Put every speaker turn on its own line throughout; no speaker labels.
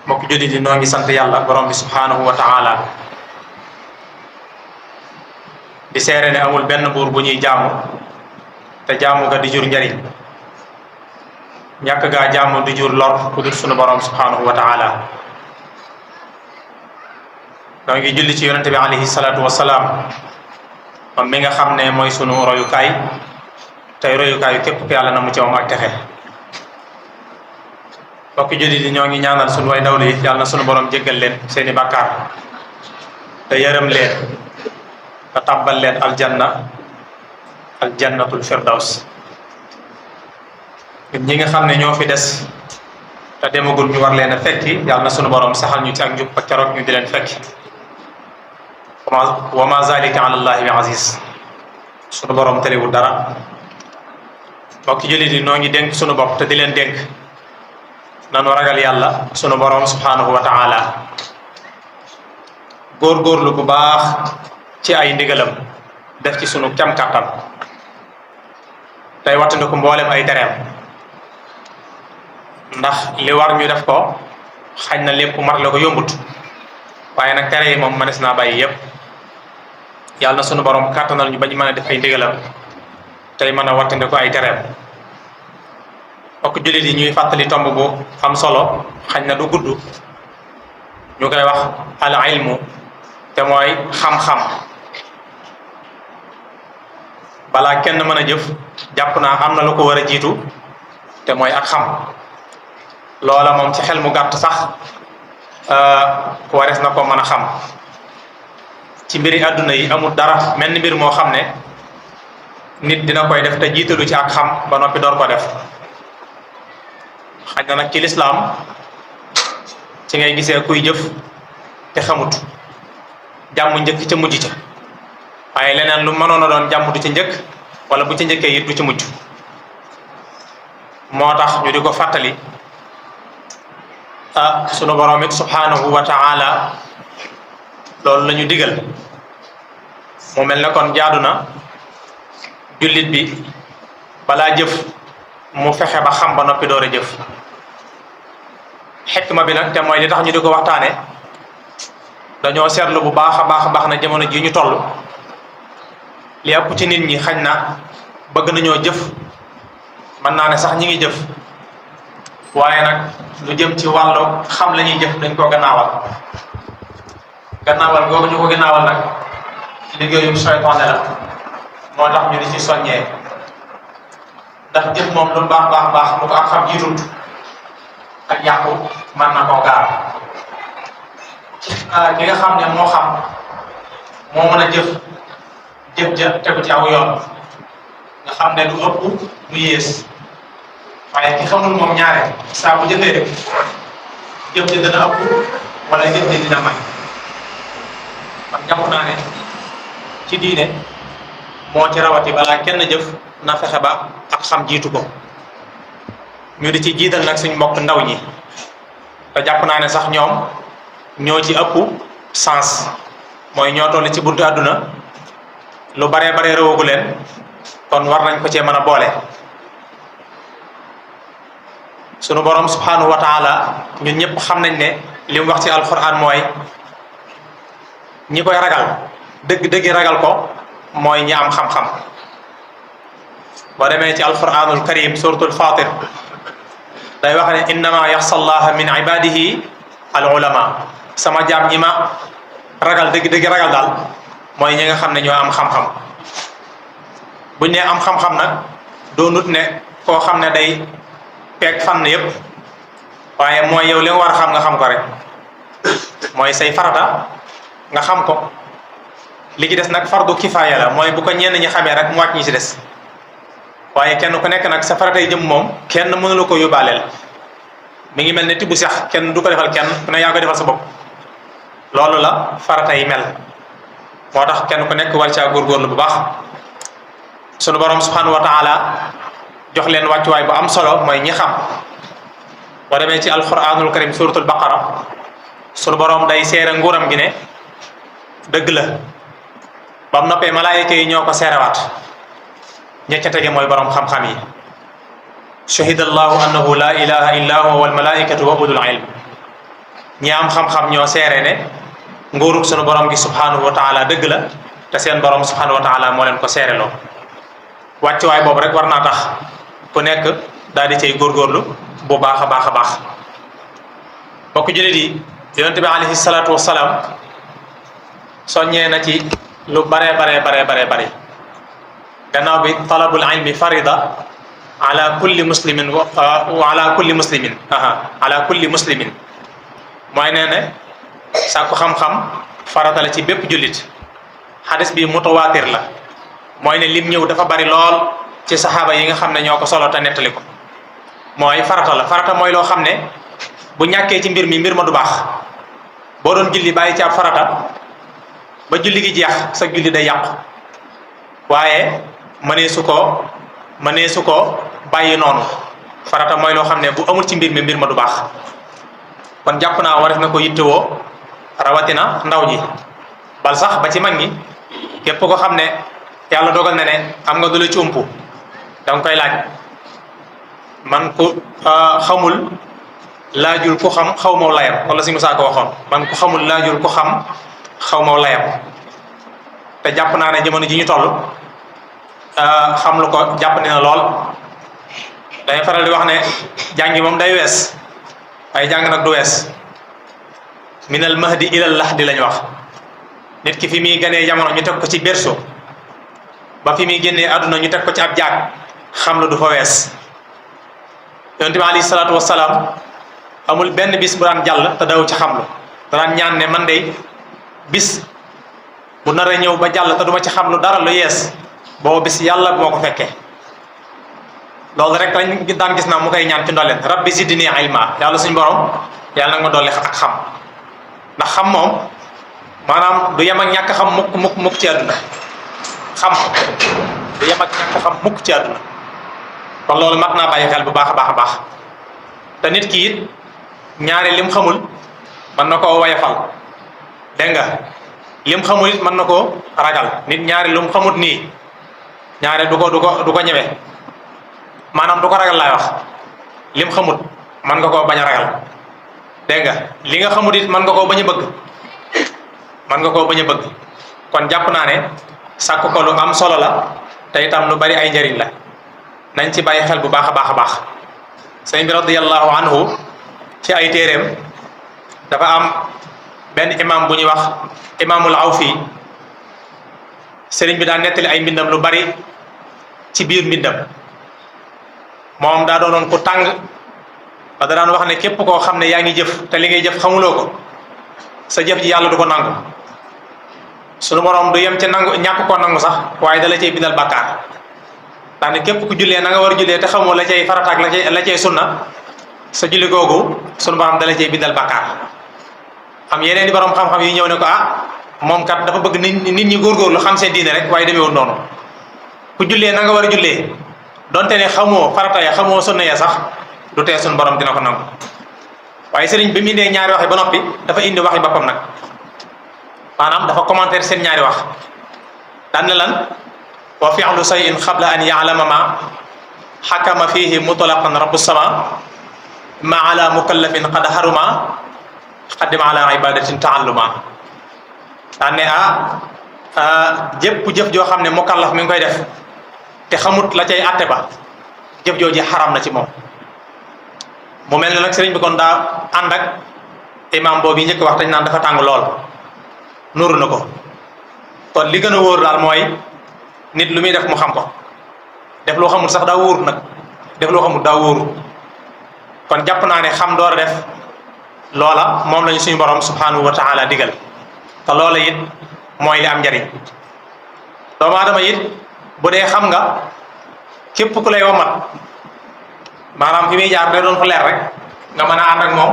mbokk jullit yi noo ngi sant yàlla borom bi subhanahu wa ta'ala di seere ne amul benn buur bu ñuy jaamu te jaamu ga di jur njariñ ñàkk gaa jaamu di jur lor ku dul sunu borom subhanahu wa ta'ala noo ngi julli ci yonente bi alayhi salatu wasalaam moom mi nga xam ne mooy sunu royukaay tey royukaayu képp ku yàlla na mu ci moom ak texe mbokki jullit yi ñoo ngi ñaanal sunu way dawlu yi yàlla na sunu borom jéggal leen seeni bàkkaar te yërëm leen te tàbbal leen aljannatul firdaws ñi nga xam ne ñoo fi des te demagul ñu war leen a fekki yàlla na sunu borom saxal ñu ci ak njub ak keroog ñu di leen fekki wa ma zalika ala allahi bi aziz sunu borom terewul dara mbokki jullit yi noo ngi dénk sunu bopp te di leen dénk nanu ragal yàlla sunu borom subhanahu wa ta'ala góorgóorlu bu baax ci ay ndigalam def ci sunu kem kàttan tey wattandiku mboolem ay tereem ndax li war ñu def ko xañ na lépp mar la ko yombut waaye nag tere yi moom mënees naa bàyyi yépp yàlla na sunu borom kàttanal ñu bañ mën a def ay ndigalam tey mën a wattandiku ay tereem mbokk jullit yi ñuy fàttali tomb bu am solo xañ na du gudd ñu koy wax al ilmu te mooy xam-xam balaa kenn mën a jëf jàpp naa am na lu ko war a jiitu te mooy ak xam loola moom ci xel mu gàtt sax warees na ko mën a xam ci mbiri àdduna yi amul dara mel ni mbir moo xam ne nit dina koy def te jiitalu ci ak xam ba noppi door ko def xaj na nag ci lislaam ci ngay gisee kuy jëf te xamut jàmm njëkk ca mujj ca waaye leneen lu mënoon a doon jàmm du ca njëkk wala bu ca njëkkee it du ca mujj moo tax ñu di ko fàttali sunu borom it subhanahu wa ta'ala loolu la ñu digal mu mel ne kon jaadu na jullit bi balaa jëf mu fexe ba xam ba noppi door a jëf xikma bi nag te mooy li tax ñu di ko waxtaane dañoo seetlu bu baax a baax na jamono ji ñu toll li ëpp ci nit ñi xañ na bëgg nañoo jëf mën naa ne sax ñi ngi jëf waaye nag lu jëm ci wàllu xam la ñuy jëf dañ koo gannaawal googu ñu ko gannaawal nag liggéeyu seytaane la moo tax ñu di ci soññee ndax jëf moom lu baax lu ko ak xam jiitut ak yàqu mën na koo gaar ki nga xam ne moo xam moo mën a jëf ja tegu ci aw yoon nga xam ne du ëpp du yées waaye ki xamul moom ñaare saa bu jëfee rek jëf ja dana ëpp wala jëf ja dina may kon jàpp naa ne ci diine moo ci rawati balaa kenn jëf na fexe ba ak xam jiitu ko ñu di ci jiital nag suñ mbokk ndaw ñi te jàpp naa ne sax ñoom ñoo ci ëpp sens mooy ñoo toll ci buntu àdduna lu baree rawagu leen kon war nañ ko cee mën a boole sunu borom subhanahu wa ta'ala ñun ñëpp xam nañ ne li mu wax ci alquran mooy ñi koy ragal dëgg ragal ko mooy ñi am xam-xam boo demee ci alquranul karim suratul fatir day wax ne innama yaxsa allaha min ibadihi al ulama sama jaam ñi ma ragal dëgg ragal daal mooy ñi nga xam ne ñoo am xam-xam buñ ne am xam-xam nag doonut ne koo xam ne day peeg fànn yépp waaye mooy yow li nga war a xam nga xam ko rek mooy say farata nga xam ko li ci des nag fardu kifaaya la mooy bu ko ñenn ñi xamee rek mu wàcc ñi ci des waaye kenn ku nekk nag sa faratay jëm moom kenn mënu la ko yóbbaaleel mi ngi mel ne tibb sax kenn du ko defal kenn ku ne yaa ko defal sa bopp loolu la farata yi mel moo tax kenn ku nekk war caa góorgóorlu bu baax sunu borom subhanahu wa ta'ala jox leen wàccuwaay bu am solo mooy ñi xam boo demee ci alquranul karim suratul baqara sunu borom day seere nguuram gi ne dëgg la ba mu noppee malaayika yi ñoo ko seerewaat ña ca tege mooy borom xam-xam yi shahida allahu annahu la ilaha illa huwa wal malaikatu wa ulul ilm ñi am xam-xam ñoo seere ne nguurug sunu borom gi subhanahu wa taala dëgg la te seen borom subhanahu wa taala moo leen ko seereloo wàccuwaay boobu rek war naa tax ku nekk daal di cay góorgóorlu bu baax a baax a baax mbokk jullit yi yonente bi alayhi salaatu wassalaam soññee na ci lu bare gannaaw bi talabul ilmi farida ala kulli muslimin wa ala kulli muslimin mooy nee ne sàkku xam-xam farata la ci bépp jullit xadis bi mutawaatir la mooy ne lim ñëw dafa bari lool ci saxaaba yi nga xam ne ñoo ko solo te nettali ko mooy farata mooy loo xam ne bu ñàkkee ci mbir mi mbir ma du baax boo doon julli bàyyi ci ab farata ba julli gi jeex sa julli day yàqu waaye mënee su ko bàyyi noonu farata mooy loo xam ne bu amul ci mbir mi mbir ma du baax kon jàpp naa war na ko yittewoo rawatina ndaw ji bal sax ba ci mag ñi képp ko xam ne yàlla dogal na ne am nga du la ci umpu danga koy laaj man ku xamul laajul ku xam xaw ma layam wala si Musaa ko waxoon man ku xamul laajul ku xam xaw ma layam te jàpp naa ne jamono ji ñu toll xam lu ko jàpp ne na lool day faral di wax ne jàngi moom day wees ay jàng nag du wees minal mahdi ilal lahdi lañ wax nit ki fi muy gënee jamono ñu teg ko ci berceau ba fi muy génnee àdduna ñu teg ko ci ab jaag xam lu du fa wees yonent bi alayhi salaatu wassalaam amul benn bis bu daan jàll te daw ci xamlu te daan ñaan ne man de bis bu nar a ñëw ba jàll te duma ci xamlu dara lu yees boobu bis yàlla moo ko fekkee loolu rek lañ daan gis naa mu koy ñaan ci ndolleen rabbi zidni ilma yàlla suñu borom yàlla nag ma dolli ak xam ndax xam moom maanaam du yem ak ñàkk xam mukk ci àdduna xam du yem ak ñàkk xam mukk ci àdduna kon loolu mat naa bàyyi xel bu baax a baax te nit ki it ñaari lim xamul mën na koo wayafal dégg nga lim xamul it mën na koo ragal nit ñaari lum xamut nii ñaari du ko ñeme maanaam du ko ragal laay wax lim xamut mën nga koo bañ a ragal dégg nga li nga xamut it mën nga koo bañ a bëgg kon jàpp naa ne sàkk ko lu am solo la te itam lu bari ay njëriñ la nañ ci bàyyi xel bu baax a baax sëñ bi radiyallahu anhu ci ay téeréem dafa am benn imam bu ñuy wax imaamul Awfi sëriñ bi daa nettali ay mbindam lu bari ci biir mbindam moom daa doonoon ku tàng ba da daan wax ne képp koo xam ne yaa ngi jëf te li ngay jëf xamuloo ko sa jëf ji yàlla du ko nangu sunu borom du yem ca nangu ñàkk koo nangu sax waaye da la cay bindal bàkkaar ndax ne képp ku jullee na nga war a jullee te xamoo la cay farataak la cay sunna sa julli googu sunu borom da la cay bindal bàkkaar am yeneen i borom xam-xam yi ñëw ne ko moom kat dafa bëgg nit ñi góorgóorlu xam seen diine rek waaye demeewul noonu ku jullee na nga war a jullee donte ne xamoo farata ya xamoo sunna ya sax du tee sunu borom dina ko nangu waaye sëriñ bi mu indee ñaari waxi ba noppi dafa indi waxi boppam nag maanaam dafa commentaire seen ñaari wax daan na lan wa fi'lu shay'in qabla an ya'lama ma xakama fihi mutlaqan rabbu sama ma ala mukallafin qad haruma qaddim ala ibadatin taalluma daan ne jëpp jëf joo xam ne mukallaf mi ngi koy def te xamut la cay atte ba jëf jooji xaram na ci moom mu mel ne nag sëriñ bi kon daa ànd ak imam boobu yi njëkk wax dañ naan dafa tàng lool nuru na ko kon li gën a wóor daal mooy nit lu muy def mu xam ko def loo xamul sax daa wóor nag def loo xamul daa wóoru kon jàpp naa ne xam door a def loola moom lañu suñu borom subhanahu wa taala digal te loola it mooy li am njariñ doomu aadama it bu dee xam nga képp ku lay womat maanaam fi muy jaar day doon fa leer rek nga mën a ànd ak moom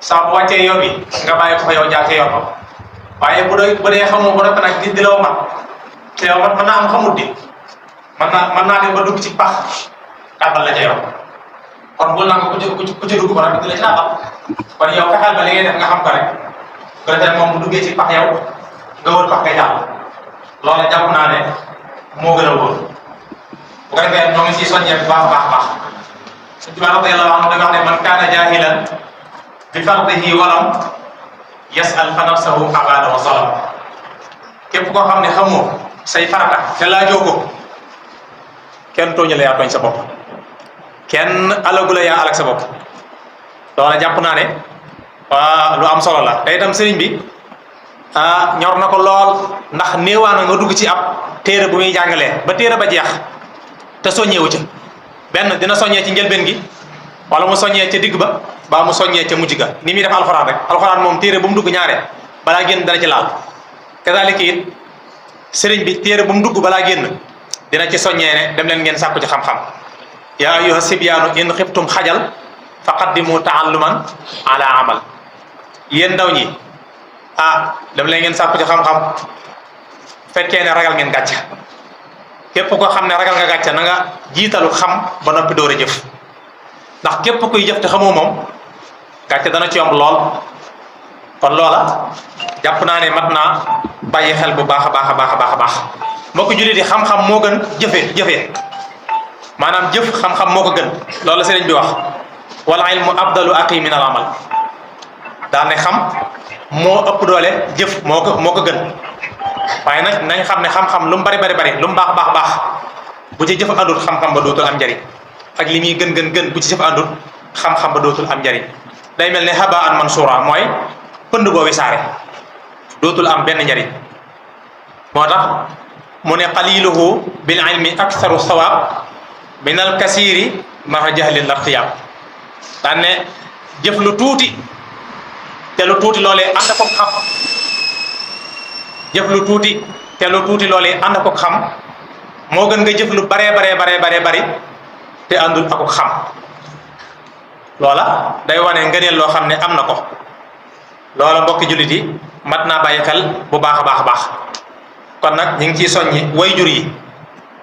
saa bu wàccee yoon bi nga bàyyi ko fa yow jaar ci yoon ba waaye bu dee xamoo ba nag di la womat te yow mën naa am xamut di mën naa dem ba dugg ci pax tàbbal la ca yow kon bul naa ko ku ci dugg ba nag di la ci tàbbal kon yow fexeel ba li ngay def nga xam ko rek bu defee moom bu duggee ci pax yow nga wër pax ngay jàll loolu jàpp naa ne moo gën a wóor bu ko defee ñoo ngi siy soññee bu baax Sëñ Tuubaa radiyallaahu anhu dafa wax ne man kaana jaahilan bi fardihi walam yasal fa nafsahu abada wa zalam képp koo xam ne xamoo say farata te laajoo ko kenn tooñu la yaa tooñ sa bopp kenn alagu la yaa alag sa bopp loola jàpp naa ne lu am solo la te itam sëriñ bi ñor na ko lool ndax néewaana nga dugg ci ab téere bu muy jàngalee ba téere ba jeex te soññewu ca benn dina soññee ci njëlbeen gi wala mu soññee ca digg ba baa mu soññee ca mujj ga ni muy def alxuraan rek alxuraan moom téere bu mu dugg ñaare balaa génn dana ci laal kazalika it sëriñ bi téere bu mu dugg balaa génn dina ci soññee ne dem leen ngeen sàkku ci xam-xam yaa ayyuha sibyaanu in xiftum xajal faqaddimu taalluman ala amal yéen ndaw ñi dem leen ngeen sàkku ci xam-xam fekkee ne ragal ngeen gàcce képp ko xam ne ragal nga gàcce na nga jiitalu xam ba noppi door a jëf ndax képp kuy jëf te xamoo moom gàcce dana ci yomb lool kon loola jàpp naa ne mat naa bàyyi xel bu baax a baax a baax a baax a baax mbokk jullit yi xam-xam moo gën jëfe maanaam jëf xam-xam moo ko gën loolu la sëriñ bi wax wal ilmu afdalu aqi min al amal daa ne xam moo ëpp doole jëf moo ko gën waaye nag nañ xam ne xam-xam lu mu bari lu mu baax bu ci jëf àndul xam-xam ba dootul am njariñ ak li muy gën bu ci jëf àndul xam-xam ba dootul am njariñ day mel ne haba an mansura mooy pënd boo wisaare dootul am benn njariñ moo tax mu ne qaliluhu bil ilmi aktharu sawab min al kasiri maa jahlin lartiyab daan ne jëf lu tuuti te lu tuuti loolee ànd ko xam jëf lu tuuti te lu tuuti loolee ànd ko xam moo gën nga jëf lu baree bari te àndul ak ko xam loola day wane ngëneel loo xam ne am na ko loola mbokki jullit yi mat naa bàyyi xel bu baax a baax a baax kon nag ñu ngi ciy soññi wayjur yi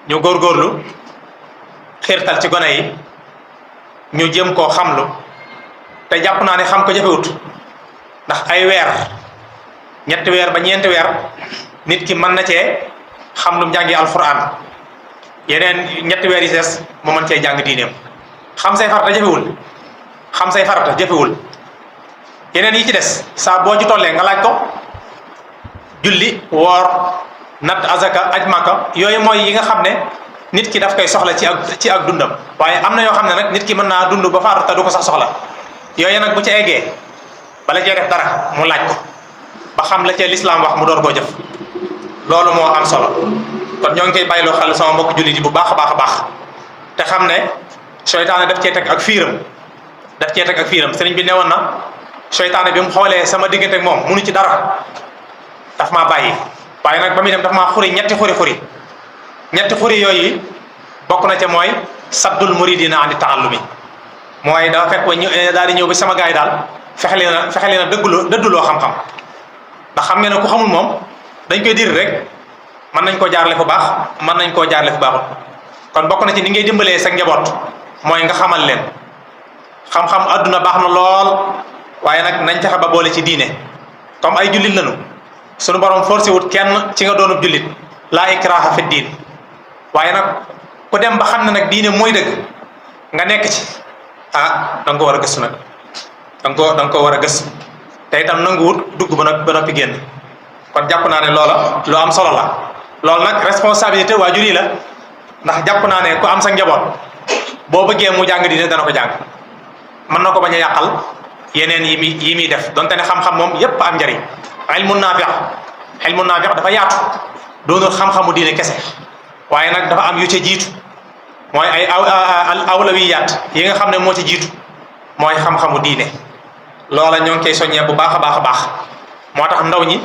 ñu góorgóorlu xiirtal ci gone yi ñu jëm koo xamlu te jàpp naa ne xam ko jafewut ndax ay weer ñetti weer ba ñeenti weer nit ki mën na cee xam lu mu jàngi alquran yeneen ñetti weer yi des mu mën cee jàng diineem xam say farata jafewul yeneen yi ci des saa boo ci tollee nga laaj ko julli woor natt azaka aj màkka yooyu mooy yi nga xam ne nit ki daf koy soxla ci ak dundam waaye am na yoo xam ne nag nit ki mën naa dund ba faatu te du ko sax soxla yooyu nag bu ci eggee bala cee def dara mu laaj ko ba xam la cee lislaam wax mu door koo jëf loolu moo am solo kon ñoo ngi koy bàyyiloo xel sama mbokk jullit yi bu baax a baax a baax te xam ne seytaane daf cee teg ak fiiram sëriñ bi newoon na seytaane bi mu xoolee sama diggante ak moom munu ci dara daf maa bàyyi waaye nag ba muy dem daf maa xuri ñetti xuri yooyu bokk na ca mooy saddul muridina ani taallumi mooy dafa fekk wa daal di ñëw bi sama gaay daal fexe leen a dëdduloo xam-xam ndax xam ngeen ne ku xamul moom dañ koy diri rek mën nañ koo jaarale fu baax mën nañ koo jaarale fu baaxut kon bokk na ci ni ngay dimbalee sa njaboot mooy nga xamal leen xam-xam adduna baax na lool waaye nag nañ fexe ba boole ci diine comme ay jullit lañu sunu borom forcé wut kenn ci nga doonub jullit laa ikraha fi diin waaye nag ku dem ba xam ne nag diine mooy dëgg nga nekk ci da nga ko war a gëstu nag da nga ko war a gëstu te itam nanguwut dugg ba noppi génn kon jàpp naa ne loola lu am solo la loolu nag responsabilité waajur yi la ndax jàpp naa ne ku am sa njaboot boo bëggee mu jàng diine dana ko jàng mën na ko bañ a yàqal yeneen yi muy def donte ne xam-xam moom yépp am njariñ ilmu naafi' dafa yaatu doonul xam-xamu diine kese waaye nag dafa am yu ca jiitu mooy ay awlawiyaat yi nga xam ne moo ci jiitu mooy xam-xamu diine loola ñoo ngi koy soññee bu baax a baax a baax moo tax ndaw ñi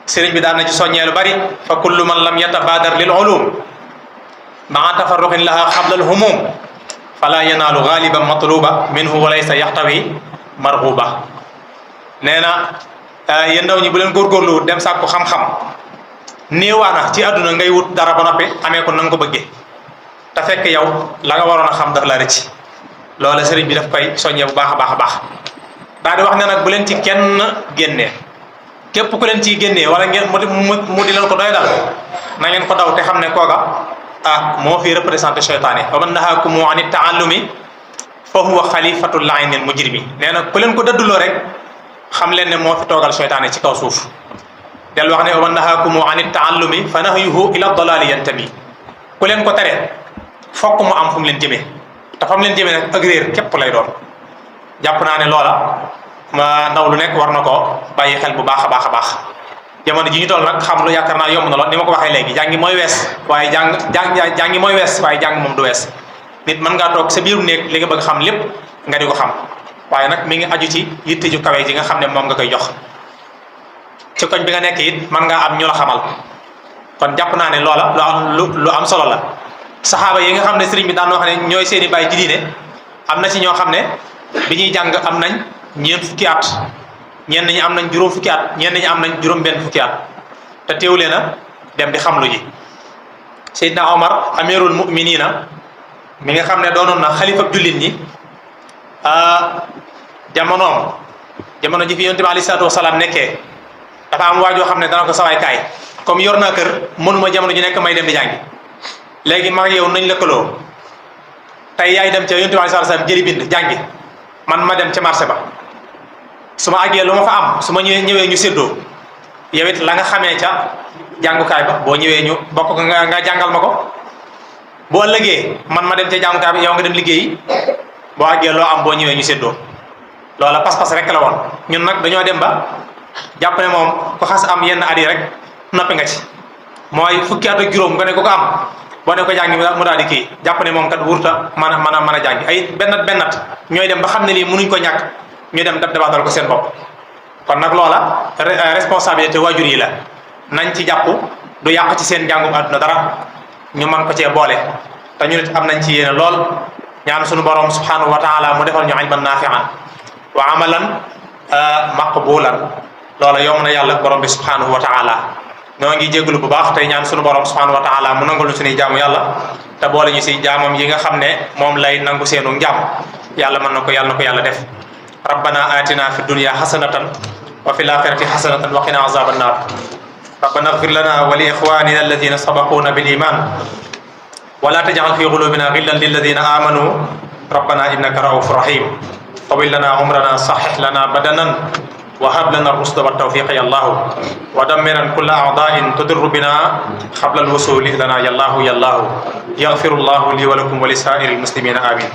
sëriñ bi daan na ci soññee lu bari fa kullu man lam yatabadar lil ulum maa tafarruxin laha qabla al humum fala yanaalu galiban matluba minhu walaysa yaxtawi marhuba nee na yéen ndaw ñi bu leen góorgóorlu dem sàkku xam-xam néewaana ci àdduna ngay wut dara ba noppi amee ko na nga ko bëggee te fekk yow la nga waroon a xam daf la rëcc loola sëriñ bi daf koy soññee bu baax a baax a baax daal di wax ne nag bu leen ci kenn génnee képp ku leen ciy génnee wala ngeen mu di leen ko doy dal na ngeen ko daw te xam ne kooga moo fi représenté seytaane wa man nahaakumu ani taallumi fa huwa xalifatul laynil mujrimi nee na ku leen ko dëdduloo rek xam leen ne moo fi toogal seytaane ci kaw suuf del wax ne wa nahaakumu ani taallumi fa nahyuhu ila dalaali yantami ku leen ko tere fokk mu am fu mu leen jëmee te fa mu leen jëmee nag ak réer képp lay doon jàpp naa ne loola ma ndaw lu nekk war na ko bàyyi xel bu baax a baax a baax jamono ji ñu toll nag xam lu yaakaar naa yomb na lool ni ma ko waxee léegi jàngi mooy wees waaye jàngi mooy wees waaye jàng moom du wees nit mën ngaa toog sa biiru néeg li nga bëgg xam lépp nga di ko xam waaye nag mi ngi aju ci yitte ju kawe ji nga xam ne moom nga koy jox ci koñ bi nga nekk it mën ngaa am ñu la xamal kon jàpp naa ne loola lu am solo la saxaaba yi nga xam ne sëriñ bi daan wax ne ñooy seeni bàyyi ci diine am na ci ñoo xam ne bi ñuy jàng am nañ ñeent fukki at ñenn ñi am nañ juróom fukki at ñenn ñi am nañ juróom benn fukki at te teewulee na dem di xamlu ji Seydina Omar amirul muminina mi nga xam ne doonoon na xalifa jullit ñi jamono ji fi yonent bi alayhi salaatu wasalaam nekkee dafa am waajoo xam ne dana ko sawaay kaay comme yor naa kër mënuma jamono ji nekk may dem di jàngi léegi mag yow nañ lëkkaloo tey yaay dem ca yonent bi alayhi salaatu wasalaam jëli bind jàngi man ma dem ca marché ba su ma àggee lu ma fa am su ma ñëwee ñu séddoo yow it la nga xamee ca jàngukaay ba boo ñëwee ñu bokk nga jàngal ma ko boo ëllëgee man ma dem ca jàngukaay ba yow nga dem liggéeyi boo àggee loo am boo ñëwee ñu séddoo loola pas-pas rek la woon ñun nag dañoo dem ba jàpp ne moom ku xas am yenn at yi rek noppi nga ci mooy fukki at ak juróom nga ne ko am boo ne ko jàngi mu daal di kii jàpp ne moom kat wurta mën a jàngi ay bennat ñooy dem ba xam ne lii mënuñ ko ñàkk ñu dem dabaatal ko seen bopp kon nag loola responsabilité waajur yi la nañ ci jàpp du yàq ci seen njàngum àdduna dara ñu mën ko cee boole te ñu nit am nañ ci yéene lool ñaan suñu borom subhanahu wa taala mu defal ñu ilman nafi'an wa amalan maqbulan loola yomb na yàlla borom bi subhanahu wa taala ñoo ngi jégalu bu baax tey ñaan suñu borom subhanahu wa taala mu nangul ñu suñuy jaamu yàlla te boole ñu si jaamam yi nga xam ne moom lay nangu seenu njaam yàlla mën na ko yàlla def rabbana atina fi dunya hasanatan wa fil akhirati hasanatan wa qina azaban nar rabbana ighfir lana wa li ikhwanina alladhina sabaquna bil iman wa la taj'al fi qulubina ghillan lil ladhina amanu rabbana innaka ra'ufur rahim طول لنا عمرنا صحح لنا بدنا وهب لنا الرشد والتوفيق يا الله ودمرا كل أعضاء تضر بنا قبل الوصول لنا يا الله يا الله يغفر الله لي ولكم ولسائر المسلمين آمين